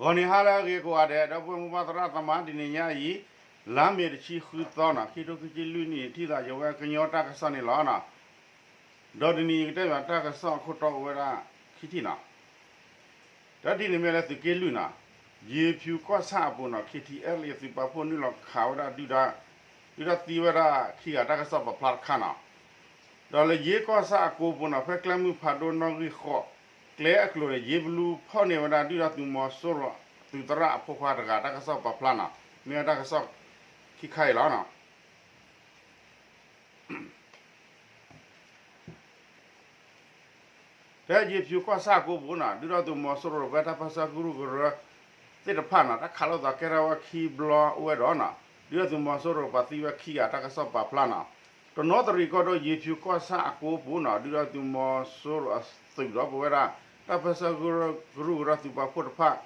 ဂီၤနံၤဟါလၢအဂ့ၤကိးဂၤဒဲး ဒီပုၢ်ဝဲၢ်မိၢ်ပၢ်သရၣ်သမါ တနံၤညါအံၤ လါမ့ၤတဆံဃုသီနီၤ ခံထိခံဆံလွံၢ်နံၣ် ထံၣ်သးယဝဲကညီတၢ်ကစီၣ်န့ၣ်လီၤနီၤ. ဒီးတနံၤအံၤကတဲဘၣ်တၢ်ကစီၣ်အခိၣ်တီအိၣ်ဝဲဒၣ်ခံထံၣ်နီၤ. တထံၣ်န့ၣ်မ့ၢ်လၢသုးက့လွံၢ်နီၤ, ယ့ၤဖၠူၤကီၢ်ဆၣ်အပူၤနီၤ ခ့ထံအဲလ်အ့ သုးပာ်ဖှိၣ်နုာ်လီၤခးဝဲဒၣ်ဒုၣ်ဒါ ဒုၣ်ဒါသံဝဲဒၣ်ခံဂၤတၢ်ကစီၣ်ပာ်ဖျါတခါနီၤ. ဒီးလၢယ့ၤကီၢ်ဆၣ်အကိပူၤနီၤ ဖဲကျဲမုၢ်ဖးဒိၣ်နီၣ်ဂံၢ်ဃိး ကျဲအကျိၤန့ၣ် ယ့ၤဘလူဖီၣ်န့ၢ်ဝဲဒၣ်ဒုၣ်ဒါသုးမီၤစိရိၤသုးသရၣ်အဖိခွါတဂၤတၢ်ကစီၣ်ပာ်ဖျါနီၤ, မ့ၢ်ဝဲတၢ်ကစီၣ်ခံခါအံၤလီၤနီၤ. ဖဲယ့ၤဖၠူၤကီၢ်ဆၣ်အကိပူၤနီၤ ဒုၣ်ဒါသုးမီၤစိရိၤဖဲတၢ်ပၢဆှၢကရူၢ်ကရၢသ့ၣ်တဖၣ်နီၤ တၢ်ခးလိာ်သးကဲထီၣ်ဝဲခံဘျီအိၣ်ဝဲဒီးနီၤ ဒုၣ်ဒါသုးမီၤစိရိၤပာ်သံဝဲခံဂၤတၢ်ကစီၣ်ပာ်ဖျါနီၤ. တနီသရံၣ်ကီၢ်ဒိၣ် ယ့ၤဖၠူၤကီၢ်ဆၣ်အကိပူၤနီၤ ဒုၣ်ဒါသုးမီၤစိရိၤအသုးဒီးပဝဲဒၣ် တၢ်ပၢဆှၢကရူၢ်ကရၢသုးပာ်ဖှိၣ်တဖၣ်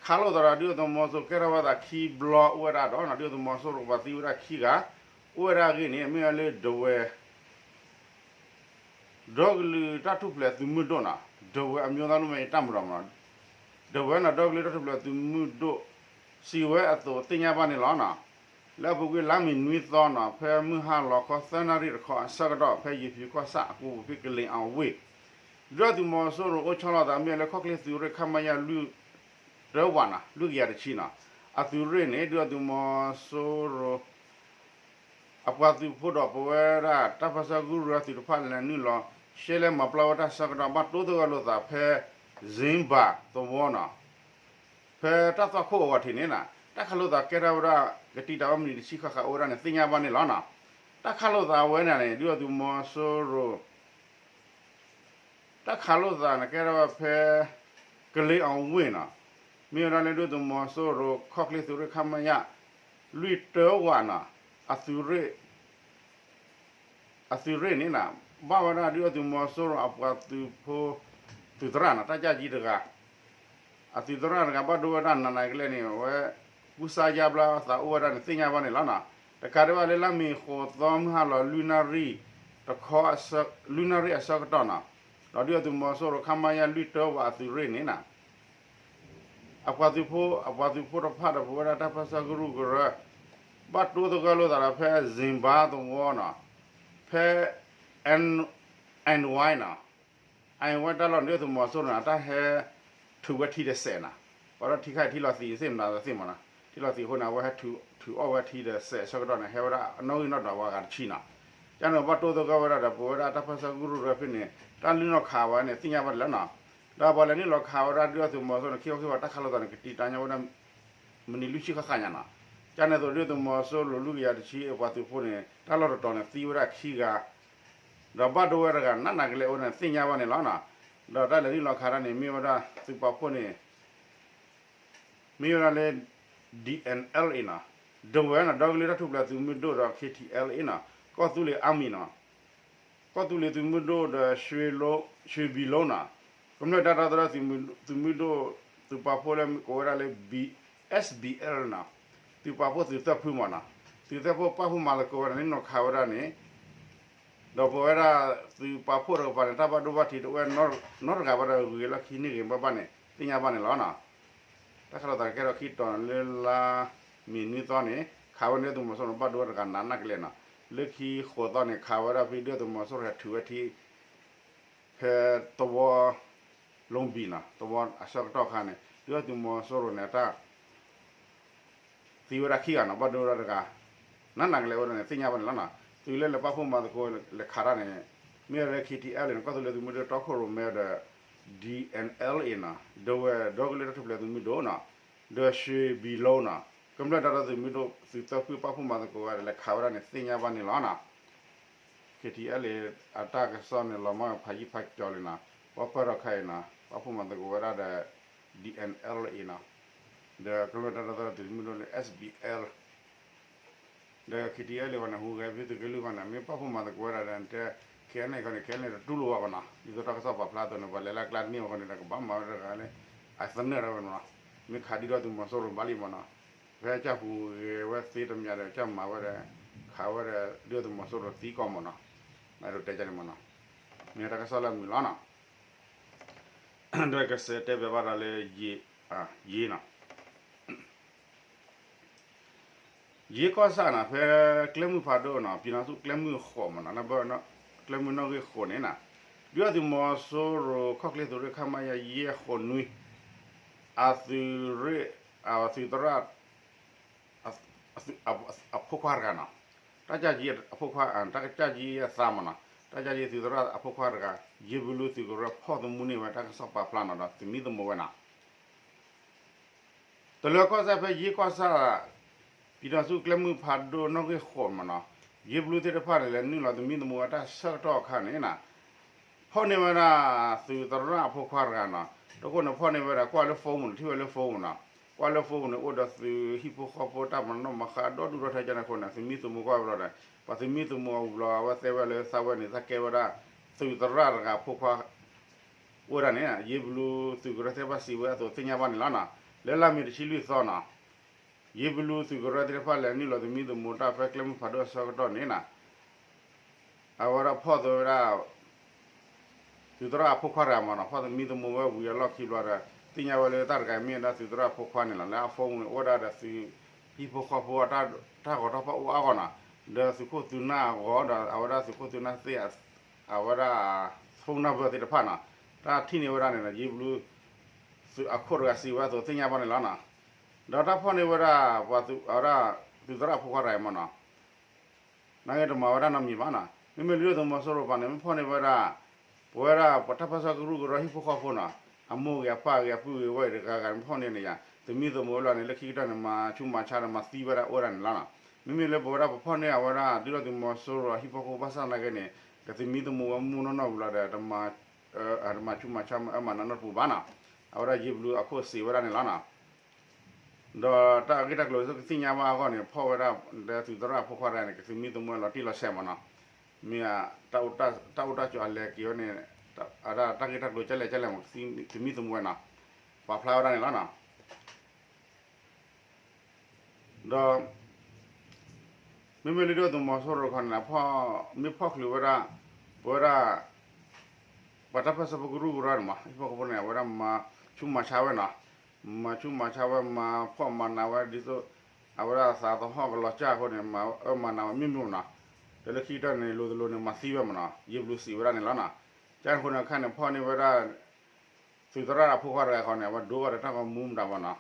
ခးလိာ်သးဒီးဒုၣ်ဒါသုးမီၤစိရိၤကဲထီၣ်ဝဲသးခံဘျီအိၣ်ဝဲဒၣ်ဒီးနီၤ ဒုၣ်ဒါသုးမီၤစိရိၤပာ်သံဝဲဒၣ်ခံဂၤ အိၣ်ဝဲဒၣ်အဂ့ၢ်န့ၣ် မ့ၢ်ဝဲလၢဒဝဲၢ် ဒီကလုာ်တၢ်ထူၣ်ဖျဲးသုးမုၢ်ဒိၣ်နီၤ ဒဝဲၢ်အမျိုးသားလွတ်မြောက်ရေးတပ်မတော်မနီၤ ဒဝဲၢ်နီၤ ဒီကလုာ်တၢ်ထူၣ်ဖျဲးသုးမုၢ်ဒိၣ် စံးဝဲအသိးသ့ၣ်ညါဘၣ်န့ၣ်လီၤနီၤ. လၢအပူၤကွံာ်လါမ့ၤနွံသီနီၤ ဖဲမုၢ်ဟါလီၤခီသၢနၣ်ရံၣ်တခီအဆၢကတီၢ် ဖဲယ့ၤဖၠူၤကီၢ်ဆၣ်အကိပူၤဖဲကလ့ၤအဝ့ၢ် ဒုၣ်ဒါသုးမီၤစိရိၤအိၣ်ဆီလီၤသးမ့ၢ်လၢခီၣ်ချ့သုးရ့ၣ် ခမရ လွံၢ်တၢဝးနီၤ လွံၢ်ကယၤတဆံနီၤ အသုးရ့ၣ်န့ၣ် ဒုၣ်ဒါသုးမီၤစိရိၤ အပှၤသုးဖိဒီးပဝဲဒၣ်တၢ်ပၢဆှၢကရူၢ်ကရၢသုးတဖၣ်လဲၤနုာ်လီၤ ရှဲလဲမၤပျီဝဲတၢ်ဆၢကတီၢ် ဘၣ်တိသဂၢၢ်လိာ်သးဖဲ စ့ဘၣ်သဝီနီၤ ဖဲတၢ်သွၣ်ခိၣ်အဂီၤထံးန့ၣ်နီၤ တၢ်ခးလိာ်သးကဲထီၣ်ဝဲဒၣ် ကတံာ်တာ်ဝဲမံးနံးတဆံဃၣ်ဃၣ်အိၣ်ဝဲဒၣ်န့ၣ် သ့ၣ်ညါဘၣ်န့ၣ်လီၤနီၤ. တၢ်ခးလိာ်သးဝဲန့ၣ်န့ၣ် ဒုၣ်ဒါသုးမီၤစိရိၤ တၢ်ခးလိာ်သးန့ၣ်ကဲထီၣ်ဝဲဖဲ ကလ့ၤအဝ့ၢ်နီၤ မ့ၢ်ဝဲဒၣ်လၢဒုၣ်ဒါသုးမီၤစိရိၤ ခီၣ်ချ့သုးရ့ၣ် ခမရ လွံၢ်တၢဝးနီၤ အသုးရ့ၣ် အသုးရ့ၣ်န့ၣ်နီၤ ဘၣ်ဝဲဒၣ်ဒုၣ်ဒါသုးမီၤစိရိၤအပှၤသုးဖိ သုးသရၣ်နီၤ တၢ်ကၢ်ကံတဂၤ အသုးသရၣ်တဂၤဘၣ်ဒိဝဲဒၣ်နးနးကလဲာ်န့ၣ် အဝဲ ကူစါယါဘျါသးအိၣ်ဝဲဒၣ်န့ၣ် သ့ၣ်ညါဘၣ်န့ၣ်လီၤနီၤ. တကးဒံးဘၣ်လၢလါမ့ၤဃိးသီမုၢ်ဟါလီၤလွံၢ်နၣ်ရံၣ် တခီ လွံၢ်နၣ်ရံၣ်အဆၢကတီၢ်နီၤ ဒီးဒုၣ်ဒါသုးမီၤစိရိၤ ခမရ လွံၢ်တၢဝးအသုးရ့ၣ်န့ၣ်နီၤ အပှၤသုးဖိ အပှၤသုးဖိတဖၣ်ဒီးပဝဲဒၣ်တၢ်ပၢဆှၢကရူၢ်ကရၢ ဘၣ်တိသဂၢၢ်လိာ်သးဒီးဖဲ စ့ဘၣ်သဝီနီၤ ဖဲ အၣ်ဝဲၢ် နီၤ အၣ်ဝဲၢ်တၢ်လီၢ်န့ၣ် ဒုၣ်ဒါသုးမီၤစိရိၤန့ၣ် အတၢ်ဟဲထုးဝဲထံဒီးစဲးနီၤ ပှၤဒီးထံခါအံၤထံလီၤသံးသ့ၣ်မနုၤသ့ၣ်မနီၤ ထံလီၤသံးအဃိန့ၣ် အဝဲဟဲထုးအီၣ်ဝဲထံဒီးစဲးအဆၢကတီၢ်န့ၣ် ဟဲဝဲဒၣ်အနီၣ်ဂံၢ်နီၣ်ဒွးဝဲအဂၤတဆံနီၤ. ကန့ၣ်ဘၣ်တိသဂၢၢ်ဝဲဒၣ်ဒီးပဝဲဒၣ်တၢ်ပၢဆှၢကရူၢ်ကရၢဖဲန့ၣ် တၢ်နုာ်လီၤခးဝဲန့ၣ် သ့ၣ်ညါဘၣ်န့ၣ်လီၤနီၤ. ဒီးပှၤလဲၤနုာ်လီၤခးဝဲဒၣ်ဒုၣ်ဒါသုးမီၤစိရိၤန့ၣ် ခံခီခံကပၤတၢ်ခးလိာ်သးန့ၣ် ကတံာ်တာ်ညါဝဲဒၣ် မံးနံးလွံၢ်ဆံဃၣ်ဃၣ်ညါနီၤ. ကန့ၣ်အသိးဒုၣ်ဒါသုးမီၤစိရိၤလွံၢ်ကယၤတဆံအပှၤသုးဖိန့ၣ် တၢ်လီၢ်တတီၤန့ၣ် သံဝဲဒၣ်ခံဂၤ ဒီးဘၣ်ဒိဝဲတဂၤနးနးကလဲာ်အိၣ်န့ၣ် သ့ၣ်ညါဘၣ်န့ၣ်လီၤနီၤ. ဒီးတၢ်လဲၤနုာ်လီၤခးတၢ်န့ၣ် မ့ၢ်ဝဲဒၣ်သုးပာ်ဖှိၣ်န့ၣ် မ့ၢ်ဝဲဒၣ်လၢ ဒံၣ်အဲၣ်အဲလ်အ့ နီၤ, ဒဝဲၢ်နီၤ ဒီကလုာ်တၢ်ထူၣ်ဖျဲးသုးမုၢ်ဒိၣ်ဒီး ခ့ထံအဲလ်အ့ နီၤ, ကီၢ်သူလ့ၤအါမံၤနီၤ, ကီၢ်သူလ့ၤသုးမုၢ်ဒိၣ်ဒီး ရွှေဘီလူးနီၤ, ကမျၢၢ်တၢ်ဒီသဒၢသုးမုၢ်ဒိၣ် သုးပာ်ဖှိၣ်လၢ ကိးဝဲဒၣ်လၢ ဘီ အ့ၣ်ဘံၣ်အဲလ် နီၤ, သုးပာ်ဖှိၣ်သုးသၢဖုမ့ၢ်နီၤ, သုးသၢဖုပာ်ဖှိၣ်မၤသကိးဝဲဒၣ်န့ၣ် နုာ်လီၤခးဝဲဒၣ်န့ၣ် ဒီးပဝဲဒၣ်သုးပာ်ဖှိၣ်တကပၤန့ၣ် တၢ်ဘၣ်ဒိဘၣ်ထံးတအိၣ်နီတဂၤဘၣ်ဒီး ဂုၤဂ့ၤလီၢ်ခံန့ၢ်ဂ့ၤဘၣ်ဘၣ်န့ၣ် သ့ၣ်ညါဘၣ်န့ၣ်လီၤနီၤ. တၢ်ခးလိာ်သးကဲထီၣ်ခံတီၤလၢလါမ့ၤနွံသီန့ၣ် ခးဝဲန့ၣ်သုးမီၤစိရိၤန့ၣ် ဘၣ်ဒိဝဲတဂၤနးနးကလဲာ်နီၤ, လၢခံဃိးသီန့ၣ် ခးဝဲဒၣ်ဖဲဒုၣ်ဒါသုးမီၤစိရိၤဟဲထုးဝဲထံ ဖဲသဝီ လီဘံၣ်နီၤ, သဝီအဆၢကတီၢ်ခါန့ၣ် ဒုၣ်ဒါသုးမီၤစိရိၤန့ၣ် အတၢ် သံဝဲဒၣ်ခံဂၤနီၤ, ဘၣ်ဒိဝဲဒၣ်တဂၤ နးနးကလဲာ်ဝဲဒၣ်န့ၣ် သ့ၣ်ညါဘၣ်န့ၣ်လီၤနီၤ. သုးလၢလဲၤပာ်ဖှိၣ်မၤသကိးလဲၤခးတၢ်န့ၣ် မ့ၢ်ဝဲဒၣ်လၢ ခ့ထံအဲလ်အ့ နီၤ, ကီၢ်သူလ့ၤသုးမုၢ်ဒိၣ်တီခိၣ်ရိၣ်မဲဒီး ဒံၣ်အဲၣ်အဲလ်အ့ နီၤ, ဒီးဝဲၢ်ဒီကလုာ်တၢ်ထူၣ်ဖျဲးသုးမုၢ်ဒိၣ်နီၤ, ဒီး ရွှေဘီလူး နီၤ, ကမျၢၢ်တၢ်ဒီသဒၢသုးမုၢ်ဒိၣ် သုးသၢဖုပာ်ဖှိၣ်မၤသကိးဝဲဒၣ် လဲၤခးဝဲဒၣ်န့ၣ် သ့ၣ်ညါဘၣ်န့ၣ်လီၤနီၤ. ခ့ထံအဲလ်အ့ အတၢ်ကစီၣ်န့ၣ် လီၤမၢ်ဖးယံာ်ဖးကၠီလံနီၤ, ပှၤပၢၢ်ထီၣ်ခါအံၤနီၤ ပာ်ဖှိၣ်မၤသကိးဝဲဒၣ်ဒီး ဒံၣ်အဲၣ်အဲလ်အ့ နီၤ, ဒီးကမျၢၢ်တၢ်ဒီသဒၢသုးမုၢ်ဒိၣ်လၢ အ့ၣ်ဘံၣ်အဲလ် ဒီး ခ့ထံအဲလ်အ့ ဘၣ်န့ၣ် ဟူးဂဲၤဖဲသုးက့လွံၢ်ခီန့ၣ် မ့ၢ်ပာ်ဖှိၣ်မၤသကိးဝဲဒၣ်ဒီး တဲ ခ့အဲလ်အ့ ခီန့ၣ် ခ့အဲလ်အ့ တတူၢ်လိာ်ဘၣ်ဘၣ်နီၤ, ဒ်သိးတၢ်ကစီၣ်ပာ်ဖျါအသိးန့ၣ် ပှၤလဲၤလၢကျါတန့ၢ်ဝဲဃီန့ၣ်ဒီး ကဘၣ်မၤဝဲတဂၤလၢ အသနၢၣ်ထီၣ်ဝဲနီၤ, မ့ၢ်ခးဒုၣ်ဒါသုးမီၤစိရိၤဘၣ်လံမ့ၢ်နီၤ, ဖဲကၢ်ဟူးဂဲၤဝဲသ့တမံၤဒီး ကၢ်မၤဝဲဒီး ခးဝဲဒီး ဒုၣ်ဒါသုးမီၤစိရိၤသံကီၢ်မ့ၢ်နီၤ, နတဲကန့ၣ်မ့ၢ်နီၤ, မ့ၢ်တၢ်ကစီၣ်လၢအမုာ်လီၤနီၤ. ဒီးကစဲးတဲဘၣ်ဘၣ်ဒီးလၢ ယ့ၤနီၤ, ယ့ကီၢ်ဆၣ်နီၤ ဖဲကျဲမုၢ်ဖးဒိၣ်နီၤ ပံၤနီၤသူကျဲမုၢ်ဃိးမနီၤ ကျဲမုၢ်နီၣ်ဂံၢ်ဃိးန့ၣ်နီၤ ဒုၣ်ဒါသုးမီၤစိရိၤ ခီၣ်ချ့သုးရ့ၣ် ခမရ ယဲၢ်ဃိးနွံ အသုးရ့ၣ် အသုးသရၣ် အဖိခွါတဂၤနီၤ တၢ်ကၢ်ကံအဖိခွါ တၢ်ကၢ်ကံအသးမနီၤ တၢ်ကၢ်ကံသုးသရၣ်အဖိခွါတဂၤ ယ့ဘလူသုးကရၢဖီၣ်သမူန့ၢ်ဝဲတၢ်ကစီၣ်ပာ်ဖျါနီၤဒီး သမံသမိးဝဲနီၤ တလၢကီၢ်စဲၣ်ဖဲယ့ကီၢ်ဆၣ် ပံၤနီၤသူကျဲမုၢ်ဖးဒိၣ်နီၣ်ဂံၢ်ဃိးမနီၤ ယ့ဘလူသ့ၣ်တဖၣ်န့ၣ် လဲၤနုာ်လီၤသမံသမိးဝဲတၢ်ဆၢကတီၢ်အခါန့ၣ်နီၤ ဖီၣ်န့ၢ်ဝဲဒၣ် သုးသရၣ်အဖိခွါတဂၤနီၤ တဃိန့ၣ် ဖီၣ်န့ၢ်ဝဲဒၣ် ကွၢ်လၢ phone မနီၤ ထံၣ်ဝဲလၢ phone မနီၤ ကွၢ်လၢ phone န့ၣ် အိၣ်ဒီးသုးဟံၣ်ဖိဃီဖိတၢ်မၤနီၣ်မၤဃါဒီဒူၣ်ဒီထၢကန့ၣ်အဃိန့ၣ် သမံသမိးကွၢ်ဝဲလီၤဒီး ပှၤသမံသမိးအီၤဝံၤလီၤ အဝဲတဲဝဲလၢသးဝဲန့ၣ် သးကဲဝဲဒၣ် သုးသရၣ်တဂၤအဖိခွါ အိၣ်ဝဲဒၣ်န့ၣ် ယ့ဘလူသုးကရၢသ့ၣ်တဖၣ်စံးဝဲအသိးသ့ၣ်ညါဘၣ်န့ၣ်လီၤနီၤ လၢလါမ့ၤတဆံလွံၢ်သီနီၤ ယ့ဘလူသုးကရၢသ့ၣ်တဖၣ်လဲၤနုာ်လီၤသမံသမိးတၢ်ဖဲကျဲမုၢ်ဖးဒိၣ်အဆၢကတီၢ်န့ၣ်နီၤ အဝဲဒၣ်ဖီၣ်သဝဲဒၣ် သုးသရၣ်အဖိခွါတဂၤမနီၤ ဖီၣ်သမံသမိးဝဲဝံၤအလီၢ်ခံဘျီဒီး သ့ၣ်ညါဝဲလၢတၢ်တဂၤမ့ၢ်ဝဲဒၣ်သုးသရၣ်အဖိခွါန့ၣ်လီၤ လၢအ phone န့ၣ် အိၣ်ဝဲဒၣ်ဒီးသုးဟံၣ်ဖိဃီဖိအတၢ်ဂီၤတၢ်ဖီၣ်အိၣ်အါဂီၢ်နီၤ ဒီးသုးခိၣ်သုးနၢ်အဂီၤဒီး အဝဲဒၣ်သုးခိၣ်သုးနၢ်သ့ၣ် အဝဲဒၣ် phone number သ့ၣ်တဖၣ်နီၤ တၢ်ထံၣ်န့ၢ်ဝဲဒၣ်န့ၣ်ဒီး ယ့ဘလူသုးအခိၣ်တဂၤစံးဝဲအသိးသ့ၣ်ညါဘၣ်န့ၣ်လီၤနီၤ ဒီးတၢ်ဖီၣ်န့ၢ်ဝဲဒၣ် ပှၤသုး အဝဲဒၣ် သုးသရၣ်အဖိခွါတဂၤအံၤမနီၤ နာ်က့တမၤဝဲဒၣ်နီတမံၤဘၣ်နီၤ မ့မ့ၢ်လၢဒုၣ်ဒါသုးမီၤစိရိၤပၤန့ၣ် မ့ၢ်ဖီၣ်န့ၢ်ဝဲဒၣ် ပဝဲဒၣ်ပှၤတၢ်ပၢဆှၢကရူၢ်ကရၢဟံၣ်ဖိဃီဖိနီၤ အမိၢ်ဂ့ၤအပၢ်ဂ့ၤအပုၢ်ဂ့ၤဝဲၢ်ဂ့ၤတဂၤဂၤန့ၣ် မ့ၢ်ဖီၣ်န့ၢ်န့ၣ်ယါ သမံသမိးဝဲလီၤန့ၣ် လၢခံကတၢၢ်န့ၣ် မၤဆူးမၤဆါဒီးမၤသံဝဲဒၣ်အိၣ်ဝဲဒၣ်န့ၣ်လီၤနီၤ မ့မ့ၢ်လၢပဝဲဒၣ်ပဖီၣ်န့ၢ်အဝဲဒၣ် ဒုၣ်ဒါသုးမီၤစိရိၤအဟံၣ်ဖိဃီဖိဘၣ်ဆၣ်သနာ်က့န့ၣ် ကသမံသမိးဝဲမူနီၢ်နီၢ်ဝံၤလီၤဒီး တမၤဆူးမၤဆါမၤအၢမၤနးနီတပူၤဘၣ်နီၤ အဝဲဒၣ်ယ့ဘလူအခိၣ်စံးဝဲဒၣ်န့ၣ်လီၤနီၤ ဒီးတၢ်ဂ့ၢ်တၢ်ကျိၤလၢကသ့ၣ်ညါဘၣ်အဂီၢ်န့ၣ် ဖီၣ်ဝဲဒၣ်လၢသုးသရၣ်အဖိခွါတဂၤန့ၣ် ကသမံသမိးဝဲလီၤတံၢ်လီၤဆဲးမနီၤ မ့ၢ်တၢ်အိၣ်တၢ်ကၠိအလဲၤက့ၤဝဲန့ၣ် အဝဲဒၣ်တၢ်ဂ့ၢ်တၢ်ကျိၤကလဲၣ်ကလဲၣ်မနီၤ သမံသမိးဝဲနီၤ ပာ်ဖျါဝဲဒၣ်န့ၣ်လီၤနီၤ ဒီး မ့မ့ၢ်လၢဒုၣ်ဒါသုးမီၤစိရိၤတခီန့ၣ် မ့ၢ်ဖီၣ်ချုးဝဲဒၣ် ပဝဲဒၣ် ပှၤတၢ်ပၢဆှၢဖိကရူၢ်ကရၢန့ၣ်မး ဟံၣ်ဖိဃီဖိန့ၣ် အဝဲဒၣ်မၤဆူးမၤဆါဝဲနီၤ မၤဆူးမၤဆါဝဲ မၤဖှီၣ်မၤနးဝဲဒ်သိး အဝဲဒၣ်သးသဟီၣ်ကလီၤကၢ်အဃိန့ၣ် မၤအၢမၤနးဝဲမ့ၢ်မ့ၢ်နီၤ ဒီးလၢခံကတၢၢ်န့ၣ် လိၤတလိၤန့ၣ် မၤသံဝဲမနီၤ ယ့ဘလူစံးဝဲဒၣ်န့ၣ်လီၤနီၤ ကန့ၣ်အဃိန့ၣ် အခါန့ၣ် ဖီၣ်န့ၢ်ဝဲဒၣ် သုးသရၣ်အဖိခွါတဂၤအဃိန့ၣ် အဝဲဒိဘၣ်ဒီးတၢ်ဂီၤမူမတၤမနီၤ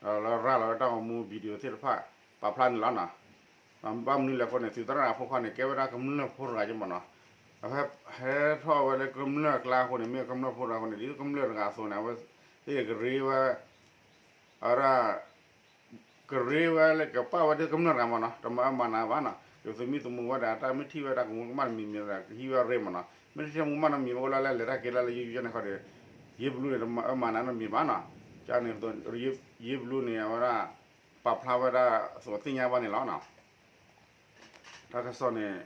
ဒီးလၢရၤလီၤဝဲတၢ်ဂီၤမူ video သ့ၣ်တဖၣ် ပာ်ဖျါန့ၣ်လီၤနီၤ ဘၣ်မနုၤလဲၣ်အဃိန့ၣ် သုးသရၣ်အဖိခွါန့ၣ် ကဲဝဲဒၣ်ကမျၢၢ်ဖိတဂၤက့မနီၤ အဝဲဟဲထီၣ်ဝဲလၢကမျၢၢ်အကျါအဃိန့ၣ် မ့ၢ်ကမျၢၢ်ဖိတဂၤအဃိန့ၣ် ဒ်သိးကမျၢၢ်တဂၤအသိးန့ၣ် အဝဲသ့ၣ်ကရ့ဝဲ အဝဲဒၣ် ကရ့ဝဲလၢကပာ်ဝဲဒ်ကမျၢၢ်တဂၤမနီၤ တမၤအၢမၤနးဘၣ်နီၤ ကသမံသမိးဝဲဒၣ် တၢ်မ့ၢ်ထံၣ်ဝဲဒၣ်ကမူကမၣ်တမံၤမံၤဒီး ကဟံးဝဲရ့မနီၤ မ့ၢ်တထံၣ်မူကမၣ်တမံၤမ့ၢ်အိၣ်လၢလဲၤတၢ်က့ၤလၢလၢယိယိန့ၣ်ခီဒီး ယ့ဘလူန့ၣ် တမၤအၢမၤနးနီတမံၤဘၣ်နီၤ ကန့ၣ် ယ့ဘလူန့ၣ် အဝဲဒၣ် ပာ်ဖျါဝဲဒၣ်အသိးသ့ၣ်ညါဘၣ်န့ၣ်လီၤနီၤ တၢ်ကစီၣ်န့ၣ်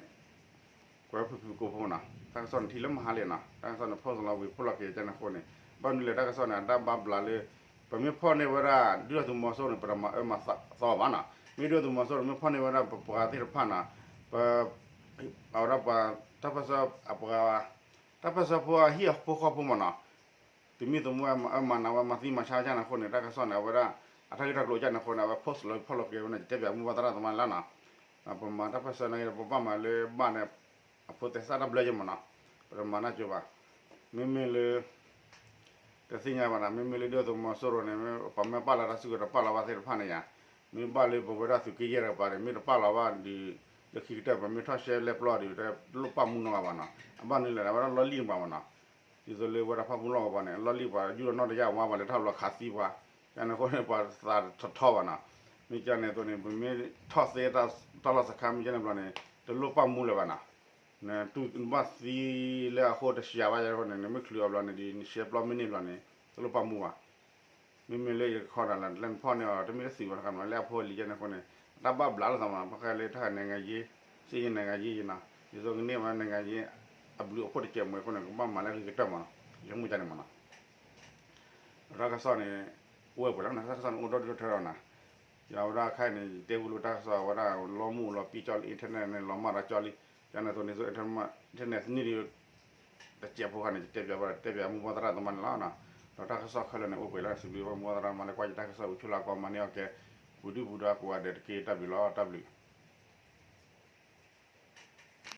ကွဲးဖုၣ်ဖုၣ်ကိာ်ဖိနီၤ တၢ်ကစီၣ်န့ၣ်ထံၣ်လၢမဟါလံနီၤ တၢ်ကစီၣ်န့ၣ် post လီၤဝံၤဖီၣ်လီၤက့ၤကန့ၣ်အဃိန့ၣ် ဘၣ်မနုၤလဲၣ်တၢ်ကစီၣ်န့ၣ် အတၢ်ဘၣ်ဘျးလၢ ပမ့ၢ်ဖီၣ်န့ၢ်ဝဲဒၣ် ဒုၣ်ဒါသုးမီၤစိရိၤန့ၣ် ပတမၤအၢမၤသီဘၣ်နီၤ မ့ၢ်ဒုၣ်ဒါသုးမီၤစိရိၤမ့ၢ်ဖီၣ်န့ၢ်ဝဲဒၣ်ပပှၤသ့ၣ်တဖၣ်နီၤ ပ အဝဲဒၣ်ပှၤ တၢ်ပၢဆှၢအပှၤ တၢ်ပၢဆှၢဖိအဟံၣ်အဖိဃီဖိမနီၤ သုးမံၤသမိးအမၤအၢမၤနးဝဲမၤသံမၤဆါကန့ၣ်အဃိန့ၣ် တၢ်ကစီၣ်န့ၣ် အဝဲဒၣ် အတၢ်ဂ့ၢ်တၢ်ကျိၤကန့ၣ်အဃိန့ၣ် အဝဲ post လီၤဖီၣ်လီၤက့ၤဝဲန့ၣ် ယတဲပၠးမူဘၣ်သရၣ်သမါန့ၣ်လီၤနီၤ ပမၤတၢ်ပၢဆှၢန့ၣ် ပဘၣ်မၤလၢဘၣ်န့ၣ် အဖိသဲစးတၢ်ဘျၢက့မနီၤ ပတမၤတၢ်ကၠိဘၣ် မ့မ့ၢ်လၢ တသ့ၣ်ညါဘၣ်နီၤ မ့မ့ၢ်လၢဒုၣ်ဒါသုးမီၤစိရိၤန့ၣ် ပှၤမ့ၢ်ပာ်လီၤတၢ်စုကဝဲၤတပာ်လီၤဘၣ်သ့ၣ်တဖၣ်န့ၣ်ယါ မ့ၢ်ဘၣ်လၢပဝဲဒၣ်သုးက့ယဲၢ်တကပၤန့ၣ် မ့ၢ်တပာ်လီၤဘၣ်ဒီး လၢခံကတၢၢ်ပမ့ၢ်ထီၣ်ရှဲလဲပျီဒီး တလိၣ်ပာ်မူနီတဂၤဘၣ်နီၤ အဘၣ်မနုၤလဲၣ် အဝဲဒၣ်လီၢ်လံၣ်တကပၤမနီၤ ဒ်သိးလၢဝဲဒၣ်ဖၣ်ပူၣ်လီၢ်ကပၤန့ၣ် လီၢ်လံၣ်ပှၤယူၢ်ဒီးနီၢ်တယၢ်ဝါဘၣ်လၢတၢ်လီၤခးသံပှၤ ကန့ၣ်အဃိန့ၣ် ပှၤသးထီထီဘၣ်နီၤ မ့ၢ်ကန့ၣ်အသိးန့ၣ် ပမ့ၢ်ထီၣ်သ့တၢ်လီၢ်စခါမ့ၢ်ကန့ၣ်ဘျီန့ၣ် တလိၣ်ပာ်မူလၢၤဘၣ်နီၤ နတူၢ်ဘၣ်သံလၢအဃိတစှၤဘၣ်ယဲအဃိန့ၣ် နမ့ၢ်ချုးအီၤဘျီန့ၣ်ဒီး နရှဲပျီမ့ၢ်န့ၢ်ဘျီန့ၣ် တလိၣ်ပာ်မူဘၣ် မ့မ့ၢ်လၢယကခီဒၣ်လၢ လၢနဖီၣ်န့ၢ်အီၤ တမ့ၢ်တသံဘၣ်တခါမနီၤ လၢအဖိအလံၤကန့ၣ်အဃိန့ၣ် အတၢ်ဘၣ်ဘျးလိာ်သးမနီၤ ဘၣ်ဃးလၢတၢ် နိုင်ငံရေး စစ်ရေး နိုင်ငံရေး နီၤ ဒ်သိးကန့ၢ်ဝဲ နိုင်ငံရေး အဘျုးအဖှိၣ်တစဲးမးအဃိန့ၣ် ကဘၣ်မၤလၢအဂ့ၤကတၢၢ်မနီၤ ယမ့ၢ်ကန့ၣ်မနီၤ တၢ်ကစီၣ်န့ၣ် အိၣ်ဝဲပှဲၤလီၤနီၤ တၢ်ကစီၣ်န့ၣ်အိၣ်ဒီဒူၣ်ထၢထီၣ်နီၤ ယဝဲဒၣ်ခဲအံၤန့ၣ် ယတဲဝံၤလၢတၢ်ကစီၣ်ဝဲဒၣ် လီမူၢ်လီၤပံၣ်ကၠီလံ internet န့ၣ် လီၤမၢ်ဒီးကၠီလံ ကန့ၣ်အသိးန့ၣ် internet သနံၣ်ဒံး တစဲးဖိခါန့ၣ် ယတဲပၠးဘၣ် တဲပၠးမူဘၣ်သရၣ်သမါန့ၣ်လီၤနီၤ ဒီးတၢ်ကစီၣ်ခဲလၢာ်န့ၣ် အိၣ်ပှဲၤလီၤ စံးဘျုးဘၣ်မူဘၣ်သရၣ်သမါလၢကွၢ်ယတၢ်ကစီၣ် အိၣ်ဆူၣ်လၢကီး မၤန့ၢ်အီၣ်ကဲ ပူၤဒုၣ်ပူၤဒါကိးဂၤဒဲးတက့ၢ် တၢ်ဘျုးလီၤ တၢ်ဘျုး.